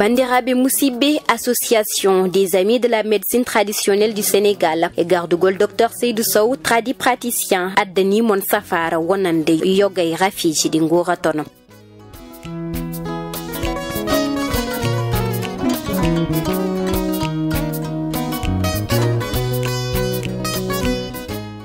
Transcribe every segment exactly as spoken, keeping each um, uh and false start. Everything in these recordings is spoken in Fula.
Banndiraaɓe musidɓe, Association des Amis de la Médecine Traditionnelle du Sénégal e gardugol Docteur Seydou Sow, tradipraticien, addani mon safaara wonande yoga e rafiiji ɗi nguuratono.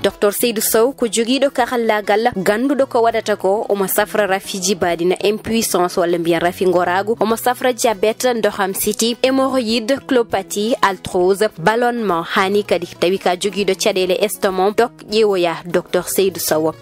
Docteur Seydou Sow ko jogiiɗo karallaagal, gannduɗo ko waɗata ko, omo safra rafi jibaaɗi na impuissance walla mbiyen rafi ngoraagu, omo safra diabète, ndoham siti, hémorroïde, colopathie, arthrose, ballonnement, hani kadi tawi ka jogiiɗo caɗeele estomac, dok ƴeewoya Docteur Seydou Sow.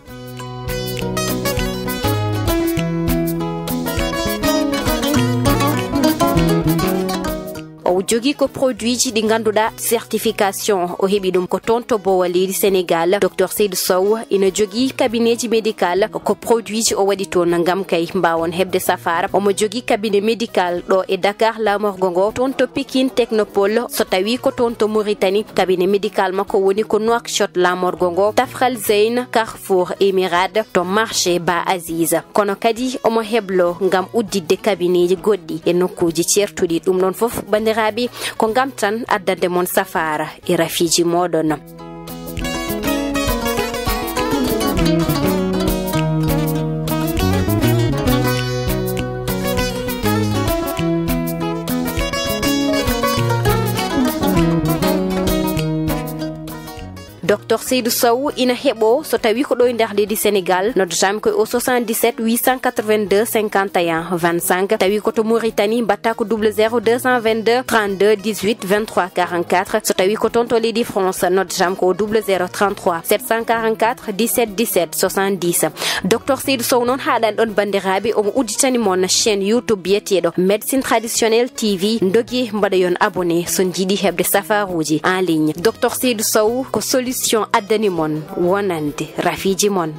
O jogii ko produitji ɗi ngannduɗaa certification o heɓi ɗum ko toon to Boowa leydi Sénégal. Docteur Seydou Sow ina jogii cabinet ji médical, ko produitji o waɗi toon ngam kay mbaawon heɓde safaara. Omo jogii cabinet médical ɗo e Dakar, laamorgo ngo, toon to Pikine Technopole, so tawii ko toon to Mauritanie, cabinet médical makko woni ko Nouakchott, laamorgo ngo, Tafral Zeyn, Carrefour Emirade, to marché Ba Aziz. Kono kadi omo heblo ngam udditde kabinetji goɗɗi e nokkuuji ceertuɗi. Ɗum ɗon fof, banndiraaɓe, ko ngam tan addande mon safaara e rafiiji mooɗon. Docteur Seydou Sow ina heɓo so tawi ko ɗo e nder leydi Sénégal, noddatami ko o soixante-dix-sept huit cent quatre-vingt-deux cinquante et un vingt-cinq, tawi ko to Mauritanie, mbatta ko double zéro deux cent vingt-deux trente-deux dix-huit vingt-trois quarante-quatre, so tawi ko toon to leydi France, noddatami ko o double zéro trente-trois sept cent quarante-quatre dix-sept dix-sept soixante-dix. Docteur Seydou Sow noon haaɗani ɗon, banndiraaɓe, omo udditani mon chaîne YouTube biyeteeɗo Médecine Traditionnelle T V. Ndogi mbaɗoyon abonné so njiɗi heɓde safaruuji en ligne. Docteur Seydou Sow ko solution addani mon wonande rafiiji mon.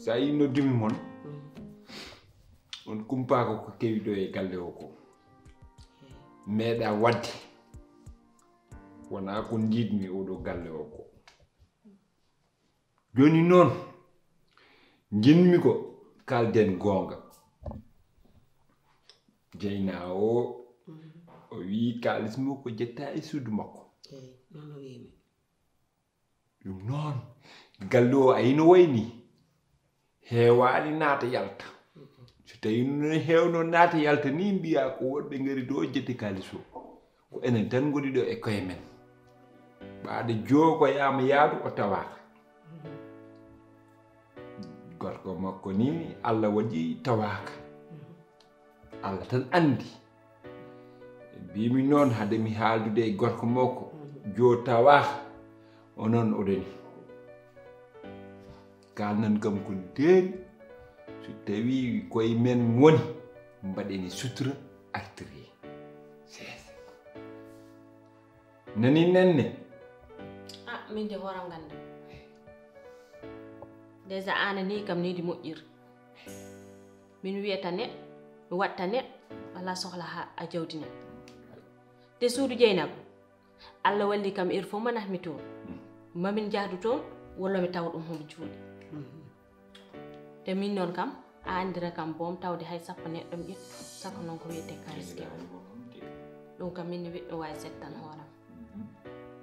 So a yi noddumi mon, on kumpaako ko kewi ɗo e galle o ko. Meeɗa wadde. Wonaa ko ndiidmi oɗo galle o ko. Jooni noon, njiɗmi ko kaalden goonga. Jeyna o, o wii kaalis mo ko jetta e suudu makko. Eey, noon o wiimi. Ɗum noon, galle o a yino wayni. Heewaani naata yalta. So tawii no heewno naata yalta ni, mbiya ko woɗɓe ngari ɗo jetti kaalis o. Ko enen tan ngoni ɗo e koye men. Ɓaade jookoyaama yaadu o tawaaka. Gorko makko ni Allah waɗi tawaaka. Allah tan anndi. Mbimi noon hade mi haaldude e gorko makko, joo tawaaka, o noon o dañi. Kaalnan kam ko ndeeni, so tawii koye men woni, mbaɗen e sutura artiri. Seesa. Nani nenne? Ah, min de hooram ganda. Déjà ana ni kam ni di moƴƴir. Min wiyata ne, mi watta ne, wala soxla ha a jawdi ne. Te suudu Jeynaba, Allah walli kam ir fof manat mi toon. Mamin jahdu toon, walla mi tawa ɗum hono juuɗe. Te min noon kam, a anndira kam boom tawde hay sappo neɗɗo mi ƴettu, saka noon ko wiyetee kaalis kew. Ɗum kam min mi wiɗɗo waawi settan hooram.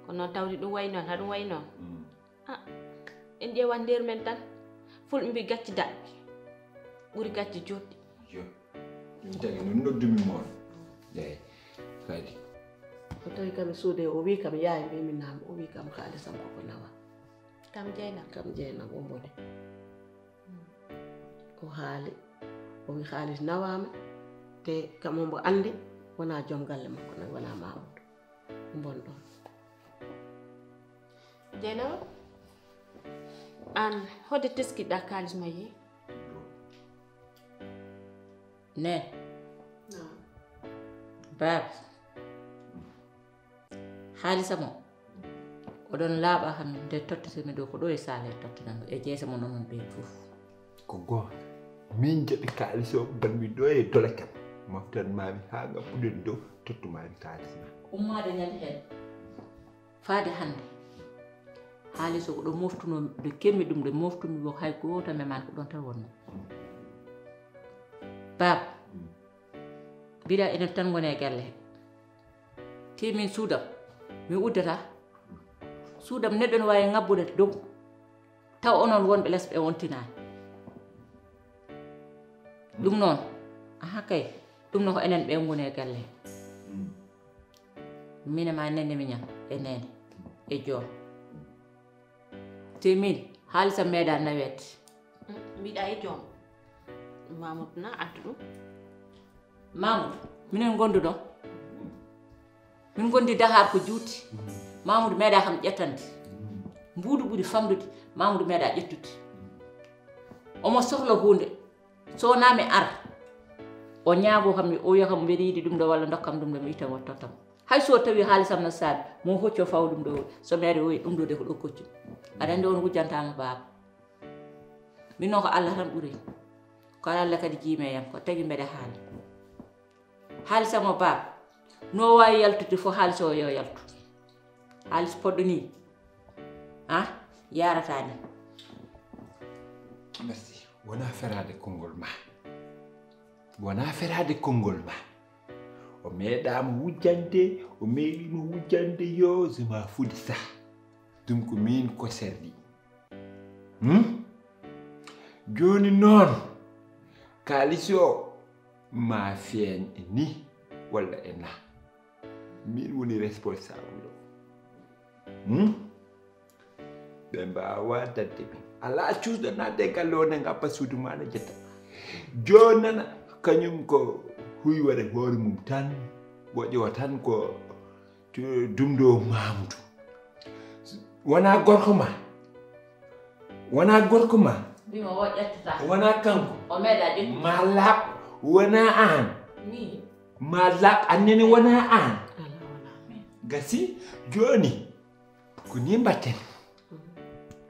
Kono noon tawde ɗum wayi noon, haɗum wayi noon. Ah, en ƴeewat nder men tan. Fulɓe mbi gacci daɗɗi ɓuri gacci joɗɗi. Yo. Ɗum tagi noon noddumi moon. Eeyi. Kadi. O tawi kam e suude, o wi kam yaay mbi mi naam, o wi kam kaalisam koko nawa. Kam Jeynaba? Kam Jeynaba o mboni. O haali, o wi kaalis nawaama, te kam omo anndi wonaa joom galle makko, na wonaa Mamoudou. O mbon ɗon. Jeynaba, aan hode teskiɗa kaalis ma yi? Neen. Baaba. Haalisa mo. Oɗon laaɓa kam nde tottetemi ɗo ko ɗo e saale en tottananɗo e jeese mon onon ɓe fof. Ko goonga. Min jaɓi kaalis o mbanmi ɗo e dole kam. Moftan maami haa ngam puɗen dow tottu maami kaalis ma. Ummaade ñande heen. Faade hannde. Haalisa ko ɗo moftuno nde kemmi ɗum nde moftumi ko hay gooto meman ko ɗon tan wonno. Baaba. Mbiɗa enen tan ngoni e galle he. Te min suudam, mi uddata. Suudam neɗɗo no waawi ŋabbude dow. Taw onon wonɓe les ɓe wontinaani. Ɗum noon, aha kay, ɗum no ko enen ɓe ngoni e galle he. Min e ma nene miñam e nene e joom. Te min, haalisa meeɗa nawet. Mbiɗa e joom. Mamoudou na addu ɗum. Mamoudou, minen ngonduɗo. Min ngondi Dakar ko juuti. Mamoudou meeɗa kam ƴettande. Mbuuɗu ɓuri famɗude, Mamoudou meeɗa ƴettude. Omo sohla huunde. So wonaa mi ar, o ñaago kam, o wiya kam mbeɗa yiɗi ɗum ɗo walla ndokkam ɗum ɗo, mi itta mi watta tam. Hay so tawi haalisam no saabi, mo hocco faw ɗum ɗo, so mi ari o wiya ɗum ɗo de ko ɗo koccu. Aɗa anndi on wujjantaama baaba. Min noon ko Allah tan ɓuri. Ko Allah kadi jiime yam, ko tagi mbeɗa haali. Haalisa mo baaba, no waawi yaltude fof haalisa o yo yaltu. Haalis poɗɗo ni, ah, yarata ni. Merci. Wona feraade konngol ma. Wona feraade konngol ma. O meeɗaama wujjande, o meeɗiino wujjande yo, je m'en fous de ça. Ɗum ko min ko serdi. Hmm? Jooni noon, kaalis o ma feeñ e ni walla e na. Min woni responsable o. Hmm? Ɓe mbaawa dadde min. Alaa cuusɗo naatde e galle o ne ngappa suudu ma ne jetta. Jooni nana, kañum ko huywere hoore mum tan, woƴo tan ko ɗum ɗo Mamoudou. Wona gorko ma. Wona gorko ma. Mbimo o ƴettata. Wona kanko. O meeɗa ƴettude. Ma laaɓ. Wona aan. Ni. Ma laaɓ annene wona aan. Ala wona. Gasi jooni. Ko ni mbatten.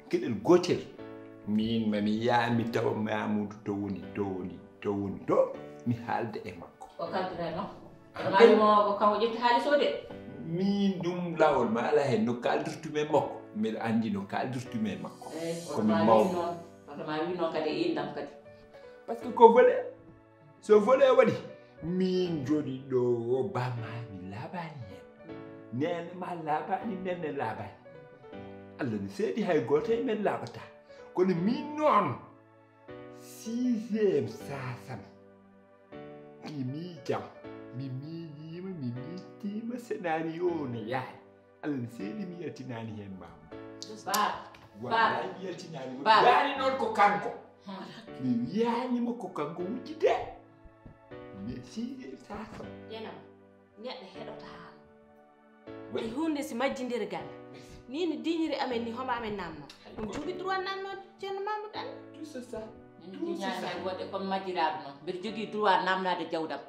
Geɗel gootel. Min mami yaa mi tawa Mamoudou to woni, to woni, to woni, to mi haalda e makko. Ko kalduɗaa noon? Kono maa wimo ko kanko ƴetti haalis o de. Min ɗum laawol ma alaa heen no kaaldirtumi e makko. Mbiɗa anndi no kaaldirtumi e makko. Eey, kono maa wii noon, kono maa wii noon kadi e innam kadi. Parce que ko volet, so volet waɗi, min jooɗi ɗo o bamma mi laaɓaani heen. Neene ma laaɓaani, neene laaɓaani. Allah no seedi hay gooto e men laaɓataa. Kono min noon, sixième saasam. Mi miijam, mi miijiima, mi miijtiima, scénario o no yaari. Allah no seedi mi yaltinaani heen Mamoudou. Baaba. Wallaay mi yaltinaani mo. Baaba. Yaari noon ko kanko. Mi wiyaani mo ko kanko wujji de. Mais si saasam. Jeynaba, neɗɗo heɗoto haala. Ay huunde si majjindiri galle. Ni no diiñiri amen ni homo amen naamno. Ɗum jogii droit naamno Ceerno Mamoudou Anne. Tout c'est ça. Min jiñaani hay gooto comme majjiraaɗo noon. Mbiɗa jogii droit naamnaade jawdam.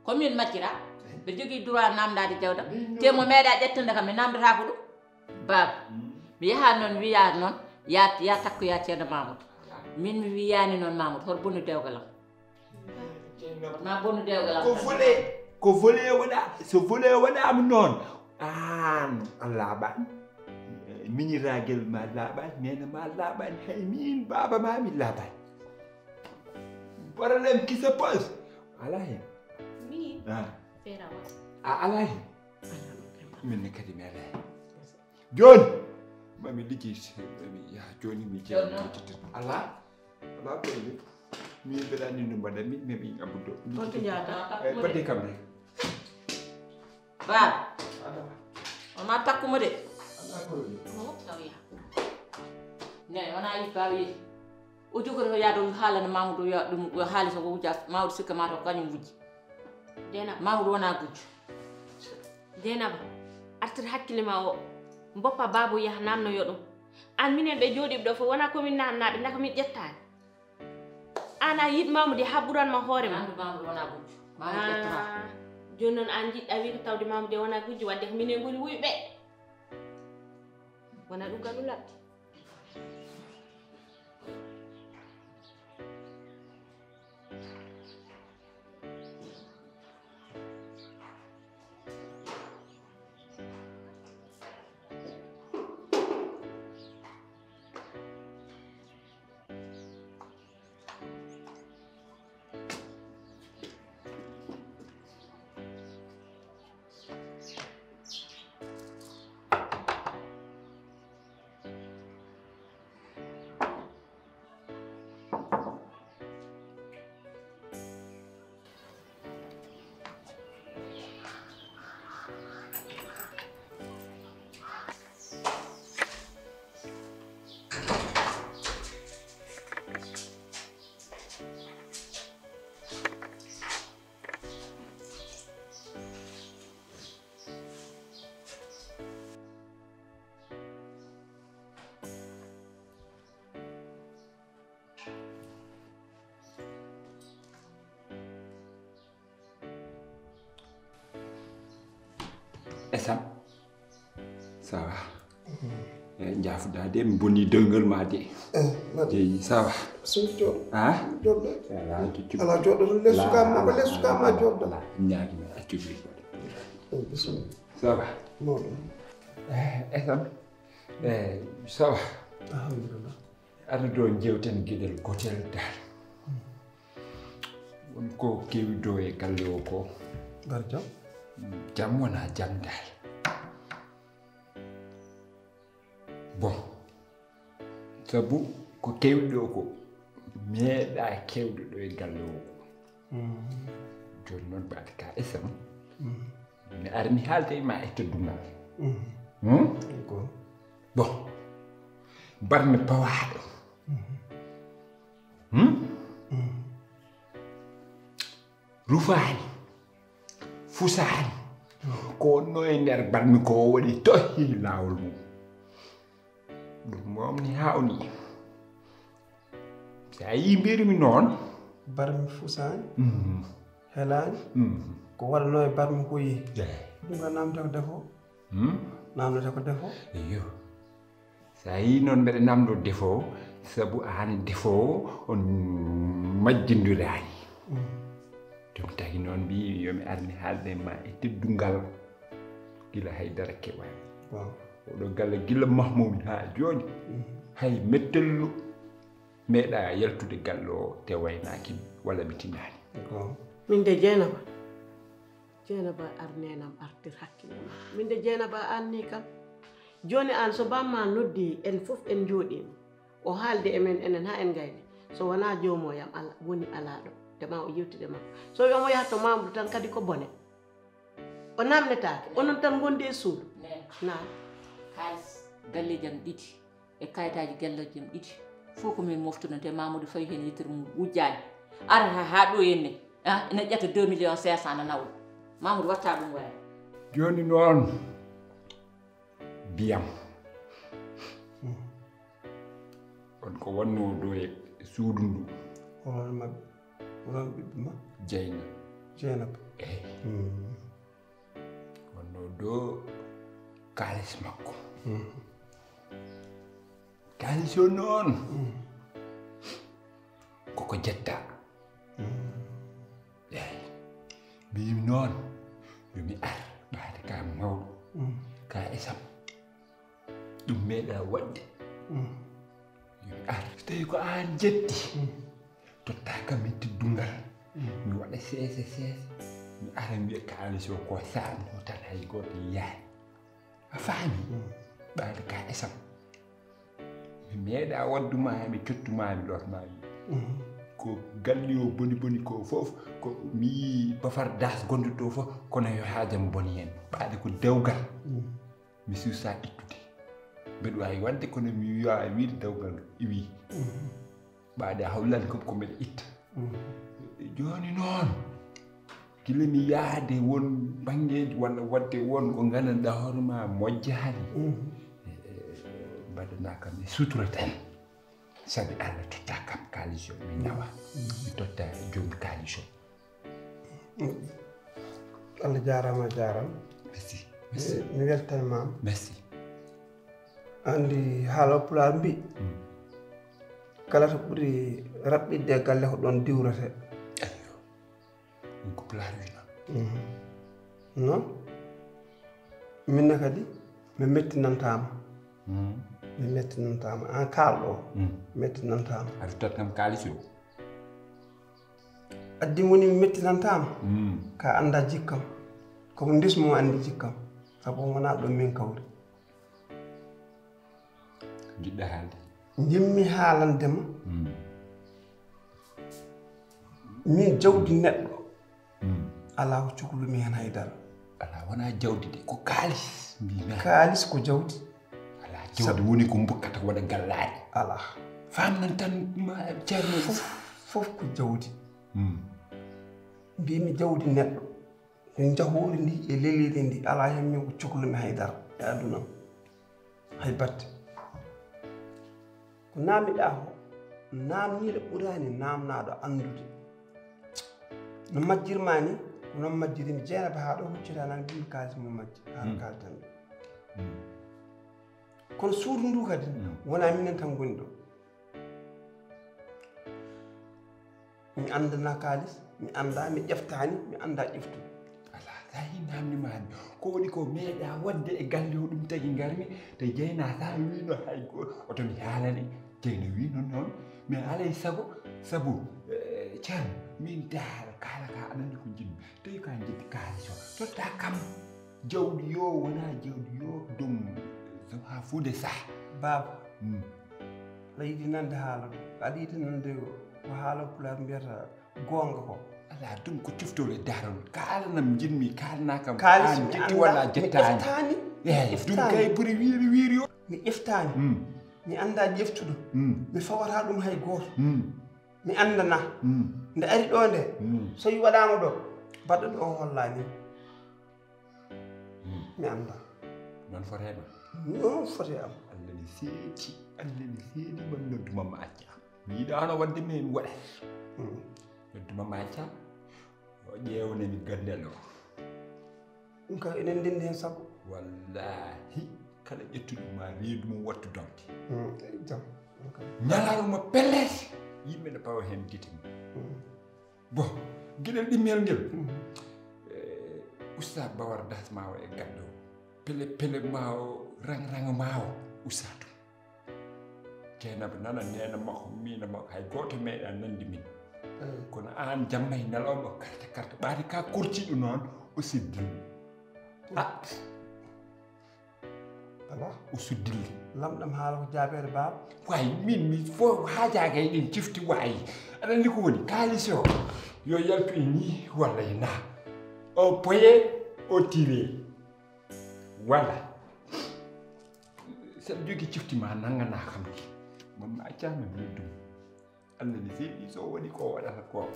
Ko min majjiraa? Ɓe jogii droit naamndaade jawdam. Te mo meeɗaa ƴettude kam, mi naamndotaako ɗum. Baaba, mi yaha noon wiya noon, ya, ya takko ya ceerno Mamoudou. Min mi wiyaani noon Mamoudou, hoto bonnu dewgal am. Ma bonnu dewgal am. Ko vole, ko vole waɗa, so vole waɗaama noon, aan a laaɓaani. Miñiraagal ma laaɓaani, neene ma laaɓaani, hay miin baaba ma mi laaɓaani. Problème qui se pose, alaa heen. Miin? Ah. Feera wa. A alaa heen. Min ne kadi mi alaa heen. Jooni, ma mi liggey, ma mi yaha jooni mi jeeya. Jooni noon? Alaa, alaa problème. Mi mbeɗa anndi no mbaɗa, mi, mi, mi abbude. Toon to njahata? Eh, baɗde kam ne. Baaba. Alaa. On ma takku mo de. Alaa problème. Mo taw yaha. Ne, wona yi baaba yehi. O jogori ko yaade o haalana Mamoudou yo ɗum, yo haali so ko wujja, Mamoudou sikka ma to ko kañum wujji. Dieynaba. Mamoudou wona gujjo. Dieynaba, artir hakkille ma o, mboppa baaba o yaha naamnoyo ɗum. Aan minen ɓe jooɗiiɓe ɗo fof, wona ko min naamnaaɓe, ndaka min ƴettaani. Aan a yiɗ Mamoudou, haa ɓuran ma hoore ma. Mamoudou, Mamoudou wona gujjo. Mamoudou ƴettata. Ah, jooni noon aan njiɗɗa wiide tawde Mamoudou wona gujjo, wadde ko minen ngoni wuyɓe. Wona ɗum kam ɗum labti. Esam, ça va? Eh, njaafuɗaa de, mi boni doyngol ma de. Eh, mbaɗi. Jeyi, ça va? Bismillah, jooɗo. Ah? Jooɗo. Alaa, jooɗo. Alaa, jooɗo. Les suka ma, les suka ma, jooɗo. Alaa, ñaagi ma, accu jooɗo. Eh, bismillah. Ça va? Mawɗo. Eh, Esam. Eh, ça va? Alhamdulillah. Ado ɗo jewten geɗel gotel dal. Won ko kewi ɗo e galle o ko. Mbar jam? Jam wona jam dal. Bon, sabu ko kewi ɗo ko meeɗa kewde ɗo e galle o ko. Mm. Jooni noon mbaɗa ka Esam. Mm. Mi ari mi haalda e ma e teddungal. Mm. Hmm? Ko. Bon. Barmi pawaaɗo. Mm. Hmm? Mm. Rufaani. Fusaani. Ko wonno e nder barmi ko o waɗi tohi laawol mum. Ɗum momni hawni. Si a yii mbiruɗum noon. Barmi fusaani. Mhm. Helaani. Mhm. Ko waɗanoo e barmi ko yehi. Eey. Ɗum ko namde ko defo. Hmm? Namde ko defo. Iyo. Si a yii noon mbeɗa namdo defo, sabu aan defo on majjindoraani. Mm. Ɗum tagi noon mbiimi yo mi ar mi haalda e ma e teddungal. Gila hay dara kewaani. Waaw. Oɗo galle gila mahmumi haa jooni. Mm. Hay mettellu meeɗa yaltude galle o te waynaaki walla mi tinaani. Waaw. Min de Jeynaba. Jeynaba ar nenam artir hakkille ma. Min de Jeynaba an ni kam. Jooni an so bamma noddi en fof en jooɗiima. O haalde e men enen haa en ngayni. So wonaa joomo yam ala, woni alaa ɗo. Te ma o yewtide makko. So wi omo yaha to Mamoudou tan kadi ko bone. O namnetaake. Onon tan ngondi e suudu. Neen. Naam. Kaalis galleeji am ɗiɗi e kayitaaji galleeji am ɗiɗi. Fof ko min moftuno te Mamoudou fawi heen yettere mum wujjaani. Arata haa ɗo henne. Ah, ina ƴetta deux millions cinq cent na nawa. Mamoudou watta ɗum waay. Jooni noon. Biyam. On ko wonnoo ɗo e suudu ndu? Onon maɓɓe. Onon ɓiɓɓe ma? Jeyna. Jeynaba. Eey. Mm. Yo kaalis makko. Kaalis o noon. Koko jetta. Eeyi. Mbiyimi noon, yo mi ar ɓaade ka mawɗo. Ka esam. Ɗum meeɗa waɗde. Yo mi ar. So tawi ko aan jetti, totta kam e teddungal. Mi waɗa seese seese. Mi ara mbiya kaalis o ko saami o tan hay gooto yiyaani. A faami? Ɓaade ka esam. Mi meeɗa wadduma, mi cottuma, mi ɗootma. Ko galli o boni boni ko fof, ko mi yii bafar das gonduɗo fof, kono yo haajam boni heen. Ɓaade ko dewgal. Mi suusa ittude. Mbeɗa waawi waɗde, kono mi waawi wiide dewgal iwi. Ɓaade a hawlan kam ko mbeɗa itta. Jooni noon, gila mi yahde won banngeeji walla waɗde won ko nganndanɗaa hoore ma mojjaani. E, e, mbaɗanaa kam e sutura tan. Sabi Allah totta kam kaalis o mi nawa. Mi totta joomi kaalis o. Allah jaaraama a jaaraama. Merci. Merci. Mi weltanima. Merci. Anndi haala pulaar mbi kala to ɓuri raɓɓiɗde e galle ko ɗoon diwrete. Ɗum ko pulaar wino. Non minne kadi mi mettinantaama. Mi mettinantaama aan kaalɗo o. Mettinantaama. A ruttat kam kaalis o. Addi woni mi mettinantaama. Ka annda jikkam. Komo ndesmo anndi jikkam. Sabu wonaa ɗo min kawri. Jiɗɗa haalde. Njimmi haalande ma. Min jawdi neɗɗo. Alaa ko cuklumi heen hay dara. Alaa, wonaa jawdi de, ko kaalis. Mbimi kaalis ko jawdi. Alaa, jawdi woni ko mbukkata waɗa gallaari. Alaa. Faam nan tan ma ceerno. Fof, fof ko jawdi. Mbimi jawdi neɗɗo. Ko njahoori ndi e leliiri ndi alaa heen min ko cuklumi hay dara e aduna am. Hay batte. Ko naamniɗaa ko, naamniiɗo ɓuraani naamnaaɗo anndude. No majjirmaa ni, ko noon majjirimi. Jeenaba haa ɗo huccita nan mbimi kaalis mum majji, haa no kaalten ɗo. Kono suudu ndu kadi, wonaa minen tan ngoni ɗo. Mi anndanaa kaalis, mi anndaa, mi ƴeftaani, mi anndaa ƴeftude. Alaa, so a yii naamni ma hannde, ko woni ko meeɗaa waɗde e galle o, ɗum tagi ngarmi, te jeynaa so a wiino hay gooto, oto mi haalane. Jeyna wiino noon, mi alaa e sago, sabu, eh, Ceerno, min daal kaala ka aɗa anndi ko njiɗmi, tawi ko a njiɗi kaalis o, totta kam. Jawdi yo wona jawdi yo ɗum ha fuude sah. Baaba, aɗa yiɗi nande haala ɗum? Aɗa yiɗi nande ko haala pulaar mbiyata goonga ko? Alaa, ɗum ko cuftol e darol. Kaalanam njiɗmi, kaalana kam. Kaalis an jetti walla a jettaani? Eeyi, ɗum kay ɓuri wiiri wiiri o. Mi ƴeftaani. Mi anndaa ƴeftuɗo. Mi fawata ɗum hay gooto. Mi anndanaa. Nde ari ɗo nde, so yi waɗaama ɗo, baɗɗo ɗo o hollaani. Mi anndaa. Noon fotee ma? Noon fotee am. Allah ne seedi, Allah ne seedi man nodduma ma acca. Mi yiɗaano waɗde mi waɗat. Nodduma ma acca. O ƴeewnami gandal o. Ɗum kam enen ndenndi heen sago. Wallaahi kala ƴettuɗo ma reedu mum wattu dawde. Jam. Ñalawma pellet yimɓe ne pawa heen gite mum. Bon, geɗel ɗimmel ngel. Eh, usta bawar dasma o e gaddo. Pele pele ma o rang rang ma o usta ɗum. Jeynaba nana neena makko miina makko hay gooto meeɗa nandi min. Kono aan jamma e ñalawma karte karte ɓaade ka korciɗo noon o seddil. Ah. Alaa. O suddilli. Lamɗam haala ko jaabeede baaba. Waay min mi fo haajaaka e ɗin cifti waay. Aɗa anndi ko woni kaalis o yo yaltu e nii walla e naa. O poye o tire. Walla saɗa jogi cifti ma nannganaa kam ki. Mamma accama mi yeddum. Allah ne seeɗi so waɗi ko waɗata ko.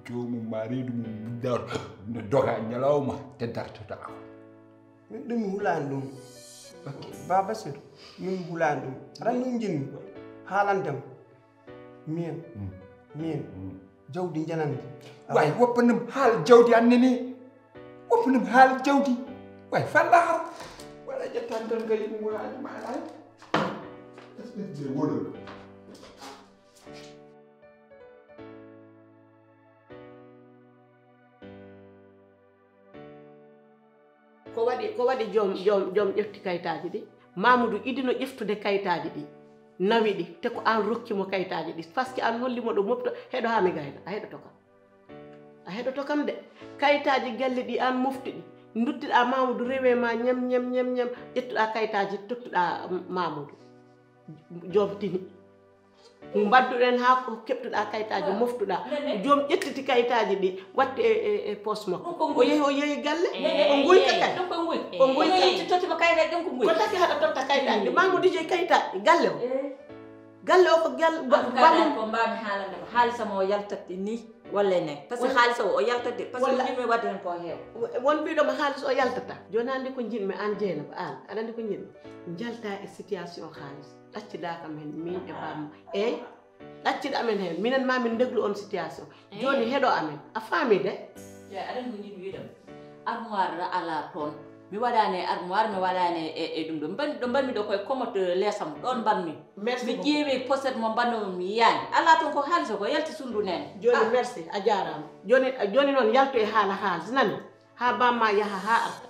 Joomum ma reedu mum dar no doga ñalawma te dartotaako. Min ɗum mi hulaani ɗum. Baba Sir, min mi hulaani ɗum. Aɗa anndi ɗum njiɗmi haalande ma. Min, min, jawdi njanandi. Waay woppanam haal jawdi annene. Funem haala jawdi. Way falla har. Wala ƴettan tan kay ɗum wala ma ay. Espèce de wolo. Ko waɗi, ko waɗi joom, joom, joom ƴefti kayitaaji ɗi? Mamoudou idino ƴeftude kayitaaji ɗi, nawi ɗi, te ko aan rokki mo kayitaaji ɗi, parce que aan holli mo ɗo mofto, heɗo haa mi gayna, a heɗoto kam. A heɗoto kam de. Kayitaaji galle ɗi aan mofti ɗi, nduttiɗaa Mamoudou rewe ma ñam, ñam, ñam, ñam, ƴettuɗaa kayitaaji, tottuɗaa Mamoudou. Joom tini. Mbadduɗen haa ko keɓtuɗaa kayitaaji, moftuɗaa. Joom ƴettiti kayitaaji ɗi, watti e, e, e poos makko. O yehi, o yehi galle, o nguyka kay. O nguyka. Totti mo kayitaaji ɗum ko nguyka. Ko taki haɗa totta kayitaaji ɗi. Mamoudou jeyi kayitaaji galle o. Galle o ko gal-, ba-, bamum. Ko mbaami haalande ma. Haalisa mo o yaltat ɗi ni, walla e nen. Parce que haalisa o, o yaltat ɗi. Parce que min mi wadde hen ko heew. Won mbiɗo ma haalisa o yaltata. Jooni hannde ko njiɗmi aan Jeynaba, aan. Aɗa anndi ko njiɗmi? Njalta e situation haalisa. Ɗaccidaa kam heen, miin e bamma. Eey, ɗaccidaa men heen. Minen ma min ndeglu on situation. Jooni heɗo amen. A faami de? Eey, aɗa anndi ko njiɗmi wiide ma? Armoire alaa toon. Mi waɗaani e armoire, mi waɗaani e, e ɗum ɗo. Mban-, ɗo mbanmi ɗo koye commode leesam, ɗoon mbanmi. Merci beaucoup. Mi ƴeewi poset mo mbannomi, mi yiyaani. Alaa toon ko haalis o, ko yalti sunndu nene. Jooni, merci, a jaaraama. Jooni, jooni noon yaltu e haala haalis, nani? Haa bamma yaha haa arta.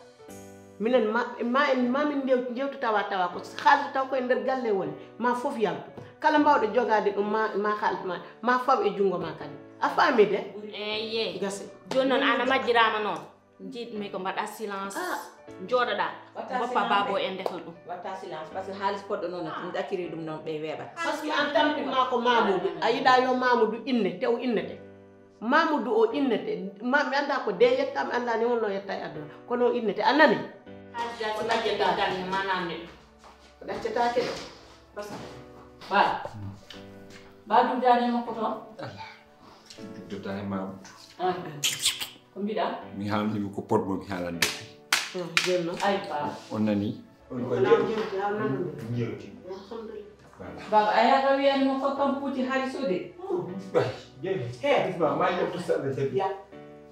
Minen ma, ma en, ma min ndew-, njewtu tawa, tawa ko haalde taw koye nder galle woni. Ma fof yaltu. Kala mbaawɗo jogaade ɗum ma, ma haalde ma, ma faw e junngo ma kadi. A faami de? Eeye. Gasi. Jooni noon aan a majjiraama noon. Njiɗmi ko mbaɗa silence. Ah. Njooɗoɗaa. Watta silence. Goppa baabo en ndefa ɗum. Watta silence, parce que haalis poɗɗo noon, mi ɗacciri ɗum noon, ɓe weeɓat. Parce que aan tampinma ko Mamoudou. A yiɗaa yo Mamoudou inne, te o innete. Mamoudou o innete. Ma, mi anndaa ko de yetta, mi anndaa ni holno yetta e aduna. Kono o innete. A nani? Haalis jaati majje ɗaccetaake. Maanaam ne. Ko ɗaccetaake de. Bas. Ba. Ba duddaani makko toon? Alaa. Duddata e Mamoudou. Ah. Ko mbiɗa? Mi haalnii ko potmo mi haalande. Hmm, jooni noon. Ay, ba. On nani? On ko njewti. Njewti. Alhamdulillah. Voilà. Baba, a yaha wiyan mo ko kam puuti haalis o de. Ay, jeeyi. He. Isma, ma yaltu salla jabi. Ya.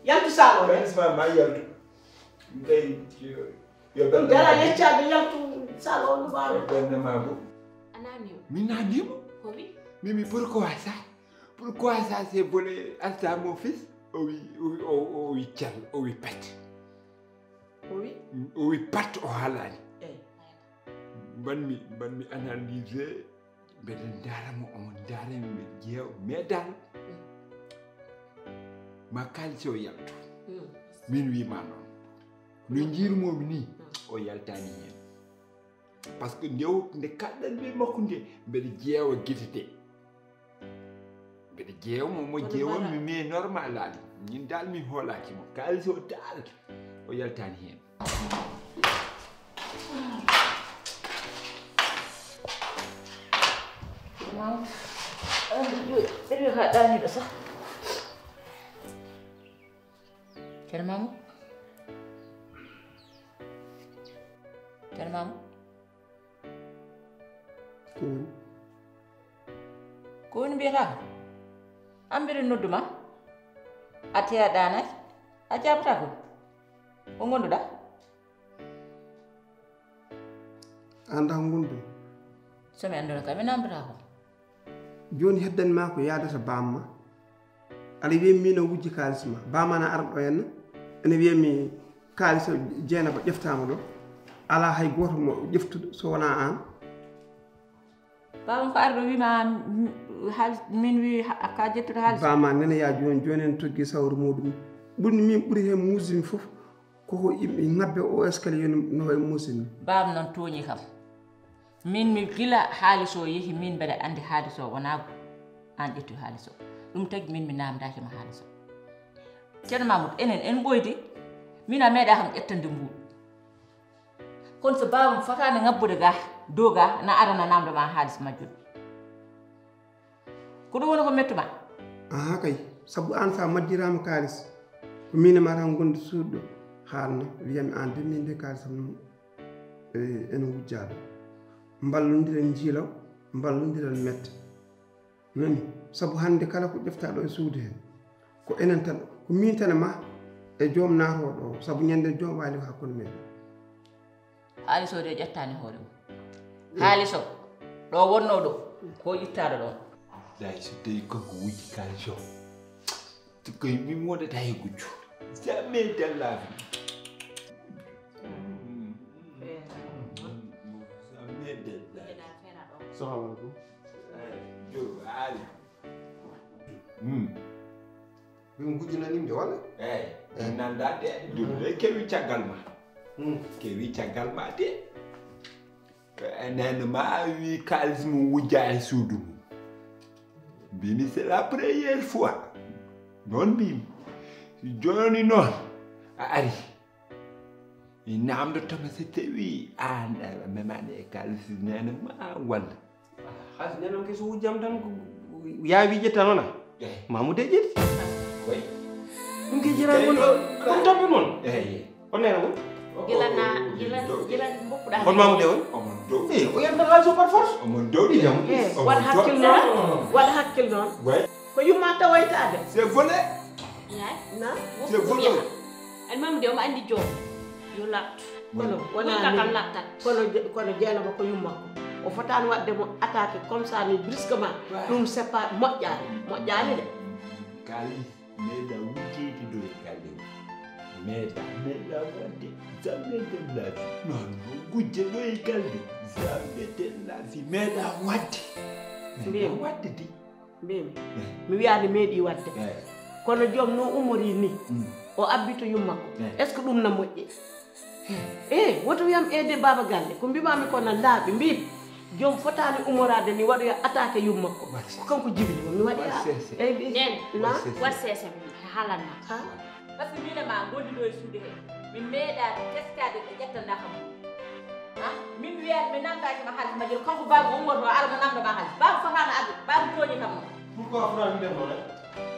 Yaltu salla o de. Isma, ma yaltu. Ndey, yo, yo belle. Dara yeccaade yaltu salla o no baawe. Yo belle ma bo. A naamnii mo? Mi naamnii mo. Ko wi? Mimi, pourquoi ça? Pourquoi ça, c'est volé à ça, mon fils? O wi, o wi, o, o wi cal, o wi pat. O wi? O wi pat, o haalaani. Eey. Mbanmi, mbanmi analyser, mbeɗa ndaara mo, omo ndaara mi, mbeɗa ƴeewa, mais daal, ma kaalis o yaltu. Mm. Min wii ma noon. No njiirmomi ni, mm, o yaltaani heen. Parce que nde o, nde kalɗen ɓe makko nde, mbeɗa ƴeewa gite ɗe. Mbeɗa ƴeewa mo, mo ƴeewa mi, mi normal aali. Min dal mi hoolaaki mo. Kaalis o dal, o yaltaani heen. Ɓe wi haa ɗaaniiɗo sah. Ceerno Mamoudou. Ceerno Mamoudou. Ko woni? Ko woni mbiyata ko? An mbiɗa noddu ma. A teya ɗaanaaki. A jaabata ko? Ko ngonduɗaa? Aan da ngondu. So mi annduno kam mi namdata ko. Jooni heddan ma ko yaadata bamma. Aɗa wiya min o wujji kaalis ma. Bamma na ara ɗo henna. Ene wiya mi kaalis o Jeynaba ƴeftaama ɗo. Alaa hay gooto mo ƴeftuɗo so wonaa aan. Bamma ko ari ɗo wiima haalis, min wi ha-, ka ƴettude haalis. Bamma nene ya jooni, jooni en toggi sawru muɗum. Ɓurni min ɓuri heen muusde mi fof. Koko yimɓe ŋabbe o escalier no, no wayi muusde ni. Bamma noon tooñi kam. Min mi gila haalis o yehi, min mbeɗa anndi haalis o wonaa aan ƴetti haalis o. Ɗum tagi min mi naamndaaki ma haalis o. Ceerno Mamoudou, enen en ɓooydi, min a meeɗa kam ƴettande mbuuɗu. Kono so baawam fotaani ŋabbude ga, dow ga, na ara na naamnda ma haalis majjuɗo. Ko ɗum woni ko mettu ma? Aha kay, sabu aan sa majjiraama kaalis, ko min e ma tan ngondi suudu ɗo, haalna, wiyami aan de min de kaalisam noon, e, ene wujjaa ɗo. Mballondiren njiilaw, mballondiren mette. Nani, sabu hannde kala ko ƴeftaa ɗo e suudu he, ko enen tan, ko min tan e ma. e joom naatooɗo o, sabu ñande joom waali ko hakkunde men. Haaliso de ƴettaani hoore mum. Haaliso, ɗo wonno ɗo, ko ittaɗo ɗon. Day so tawi kanko wujji kaaliso, ko min wonata e gujjo. Jamais dans la vie. Jamais dans la vie. Salamu alaikum. Joe, Ali. Hmm. Ɗum gujjinanimde walla? Eyi, ɗum nanndaa de, ɗum de kewi caggal ma. Hmm. Kewi caggal ma de. Nene ma wi kaalis mum wujja e suudu mum. Mbimi c'est la première fois. Noon mbimi. Jooni noon a ari. Mi namdotoma so tawi an a memani e kaalis nene ma walla. Xaalis nene on ke so wujjam tan ko yaa wi ƴetta noon a. Eh. Mamude ƴetti. Way. Ɗum ke jira won ɗo. Ɗum tampi noon. Eyi. On nena won. Gila na, gila, gila mboppuɗa. On mamude on. Omon dow. Eh, o yanta xaalis o par force. Omon dow. Ɗi jam. Eh, waɗa hakkil noon. Waɗa hakkil noon. Way. Ko yumma tawaytaade. C'est volé. Yaay. Na. C'est volé. An mamude omo anndi joom. Yo laɓtu. Kono wonaa ka kam laɓtat. Kono je-, kono jeenama ko yumma ko. O fotaani waɗde mo attaqué comme ça ni brusquement. Ɗum c'est pas moƴƴaani. Moƴƴaani de. Kaalis meeɗa wujjeede ɗo e galle o. Meeɗa, meeɗa waɗde. Jamais de la vie. Non, non, gujje ɗo e galle. Jamais de la vie. Meeɗa waɗde. Meeɗa waɗde de. Mbimi. Eh. Mi wiyaani meeɗi waɗde. Eh. Kono joom no umori ni. Mm. O abbi to yumma ko. Eh. Est-ce que ɗum na moƴƴi? Eh, woto wiyam aide baaba galle. Ko mbimami ko na laaɓi. Mbimi, joom fotaani umoraade ni waɗoya attaqué yumma ko. Ko kanko jibini mo. Mi waɗi a. Nene, na? Wat sese mi haalanma. Ha? Par ce que min e ma gondi ɗo e suudu he. Min meeɗa teskaade ɓe ƴettanɗa kam. Ha? Min wiyaani mi namdaaki ma haalis majjere. Kanko baaba on woto ara mo namda ma haalis. Baaba fotaano arde. Baaba tooñi kam noon. Pourquoi fotaani wiide noon?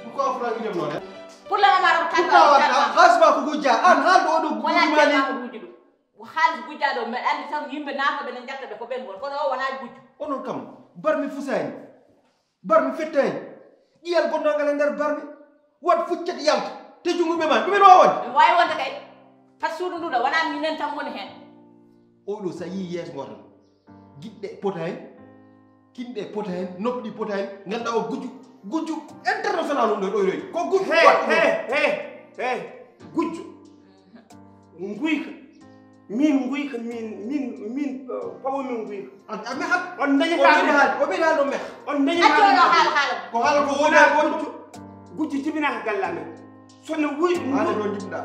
Pourquoi fotaani wiide noon? Pour le moment, ɗum pourquoi wata? Xaalis ma ko gujja. An haalɗo oɗo gujji ma ni. Wonaa wujjude ɗum. Ko haalis gujjaaɗo, mbeɗa anndi tan yimɓe naatooɓe ne njatta ɓe ko ɓen won. Kono o wonaa gujjo. Onon kam, barmi fusaani. Barmi fettaani. Ƴiyal gonnangal e nder barmi. Wat fuccet yalta. Te junngo ɓe ma. Ɗum en o wonde. Ɗum waawi wonde kay. Par suudu ndu ɗo, wonaa minen tan woni heen. Oɗo so a yii yeeso ngo tan. Giɗɗe potaani. Kinɗe potaani. Nopɗi potaani. Ngannduɗaa o gujjo. Gujjo international on ɗo ɗo ɗo. Ko gujjo. Hey, hey, hey, hey. Gujjo. Nguyka. Min nguyka, min, min, min, uh, pawo min nguyka. A, a mehat. On dañata o mehat, o mehat, o mehat. On dañata. Accoɗo haala haala. Ko haala ko wona gujjo. Gujjo jibinaka galla men. Sonno wuy. Haala ɗo jibɗa.